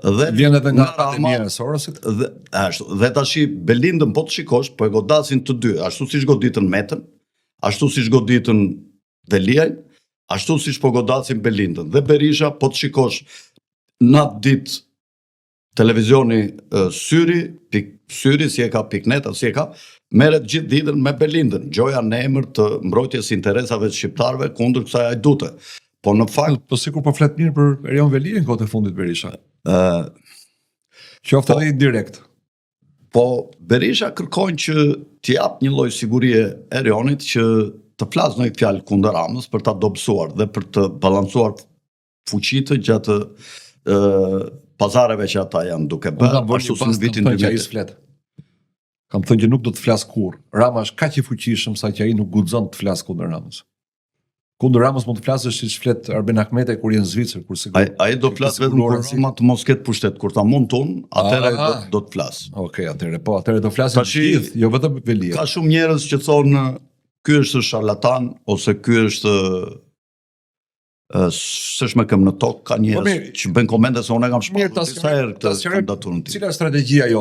Dhe Vjen edhe nga Rama- pandemia e Sorosit. Dhe ashtu, dhe tashi Belindën po të shikosh, po e godasin të dy, ashtu siç goditën Metën, ashtu siç goditën Veliajn, ashtu siç po godasin Belindën. Dhe Berisha po të shikosh në atë ditë televizioni e, Syri, pik, Syri si e ka Piknet, si e ka, merret gjithë ditën me Belindën, gjoja në emër të mbrojtjes së interesave të shqiptarëve kundër kësaj hajdute. Po në fakt, Po sikur po flet mirë për Erion Veliajn kohët e fundit Berisha. ë Qoftë Po. edhe indirekt. Po Berisha kërkon që t'i jap një lloj sigurie Erionit që të flasë ndonjë fjalë kundër Ramës për ta dobësuar dhe për të balancuar fuqitë gjatë ë pazareve që ata janë duke Unë bërë, kam vënë ashtu një si në bast, kam vitin thënë që ai 2000. s'flet. Kam thënë që nuk do të flas kurrë. Rama është kaq i fuqishëm sa që ai nuk guxon të flas kundër Ramës. Kundër Ramës mund të flasësh siç flet Arben Ahmetaj kur je në Zvicër, kur sigur. Ai ai do flas vetëm kur Rama të mos ketë pushtet, kur ta mund unë, atëherë ai do Ah. do të flas. Okej, atëherë po, atëherë do flasin Tashi- të gjithë, jo vetëm Veliaj. Ka shumë njerëz që thonë ky është sharlatan ose ky është ë, s'është me këmbë në tokë, ka njerëz Po mirë. që bëjnë komente se unë e kam Mirë, ta shpallur disa herë ta këtë sqaroj- kandidaturën time. Cila është strategjia jote?